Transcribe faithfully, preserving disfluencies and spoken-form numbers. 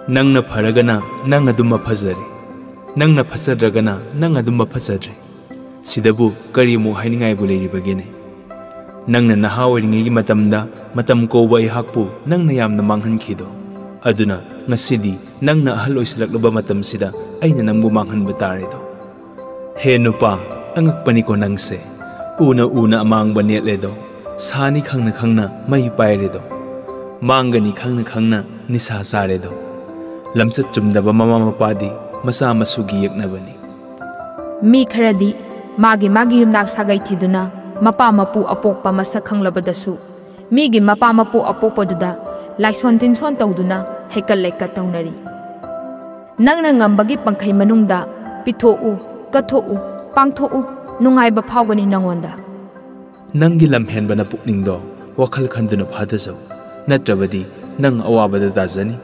ꯅꯪꯅ ꯐꯔꯒꯅ ꯅꯪ ꯑꯗꯨꯝ ꯃꯐꯖꯔꯦ, ꯅꯪꯅ ꯐꯠꯆꯗ꯭ꯔꯒꯅ ꯅꯪ ꯑꯗꯨꯝ ꯃꯐꯠꯆꯗ꯭ꯔꯦ꯫ ꯁꯤꯗꯕꯨ ꯀꯔꯤꯃꯨꯛ ꯍꯥꯏꯅꯤꯡꯉꯥꯏꯕꯨ ꯂꯩꯔꯤꯕꯒꯦꯅꯦ? ꯅꯪꯅ ꯅꯍꯥ ꯑꯣꯏꯔꯤꯉꯩꯒꯤ ꯃꯇꯝꯗ ꯃꯇꯝ ꯀꯧꯕ ꯑꯩꯍꯥꯛꯄꯨ ꯅꯪꯅ ꯌꯥꯝꯅ ꯃꯥꯡꯍꯟꯈꯤꯗꯣ꯫ ꯑꯗꯨꯅ ꯉꯁꯤꯗꯤ ꯅꯪꯅ ꯑꯍꯜ ꯑꯣꯏꯁꯤꯜꯂꯛꯂꯕ ꯃꯇꯝꯁꯤꯗ ꯑꯩꯅ ꯅꯪꯕꯨ ꯃꯥꯡꯍꯟꯕ ꯇꯥꯔꯦꯗꯣ꯫ ꯍꯦ ꯅꯨꯄꯥ, ꯑꯉꯛꯄꯅꯤꯀꯣ ꯅꯪꯁꯦ꯫ ꯎꯅ ꯎꯅ ꯑꯃꯥꯡꯕ ꯅꯦꯠꯂꯦꯗꯣ, ꯁꯥꯅꯤ ꯈꯪꯅ ꯈꯪꯅ ꯃꯩ ꯄꯥꯏꯔꯦꯗꯣ, ꯃꯥꯡꯒꯅꯤ ꯈꯪꯅ ꯈꯪꯅ ꯅꯤꯁꯥ ꯆꯥꯔꯦꯗꯣ꯫ ꯂꯝꯆꯠ ꯆꯨꯝꯗꯕ ꯃꯃꯥ ꯃꯄꯥꯗꯤ ꯃꯆꯥ ꯃꯁꯨꯒꯤ ꯌꯦꯛꯅꯕꯅꯤ꯫ ꯃꯤ ꯈꯔꯗꯤ ꯃꯥꯒꯤ ꯃꯥꯒꯤ ꯌꯨꯝꯅꯥꯛ ꯁꯥꯒꯩ ꯊꯤꯗꯨꯅ ꯃꯄꯥ ꯃꯄꯨ ꯑꯄꯣꯛꯄ ꯃꯁꯛ ꯈꯪꯂꯕꯗꯁꯨ ꯃꯤꯒꯤ ꯃꯄꯥ ꯃꯄꯨ ꯑꯄꯣꯛꯄꯗꯨꯗ ꯂꯥꯏꯁꯣꯟ ꯇꯤꯟꯁꯣꯟ ꯇꯧꯗꯨꯅ ꯍꯩꯀꯠ ꯂꯩꯀꯠ ꯇꯧꯅꯔꯤ꯫ ꯅꯪꯅ ꯉꯝꯕꯒꯤ ꯄꯪꯈꯩ ꯃꯅꯨꯡꯗ ꯄꯤꯊꯣꯛꯎ, ꯀꯠꯊꯣꯛꯎ, ꯄꯥꯡꯊꯣꯛꯎ, ꯅꯨꯡꯉꯥꯏꯕ ꯐꯥꯎꯒꯅꯤ ꯅꯉꯣꯟꯗ꯫ ꯅꯪꯒꯤ ꯂꯝꯍꯦꯟꯕ ꯅꯄꯨꯛꯅꯤꯡꯗꯣ ꯋꯥꯈꯜ ꯈꯟꯗꯨꯅ ꯐꯥꯊꯖꯧ, ꯅꯠꯇ꯭ꯔꯕꯗꯤ ꯅꯪ ꯑꯋꯥꯕꯗ ꯇꯥꯖꯅꯤ꯫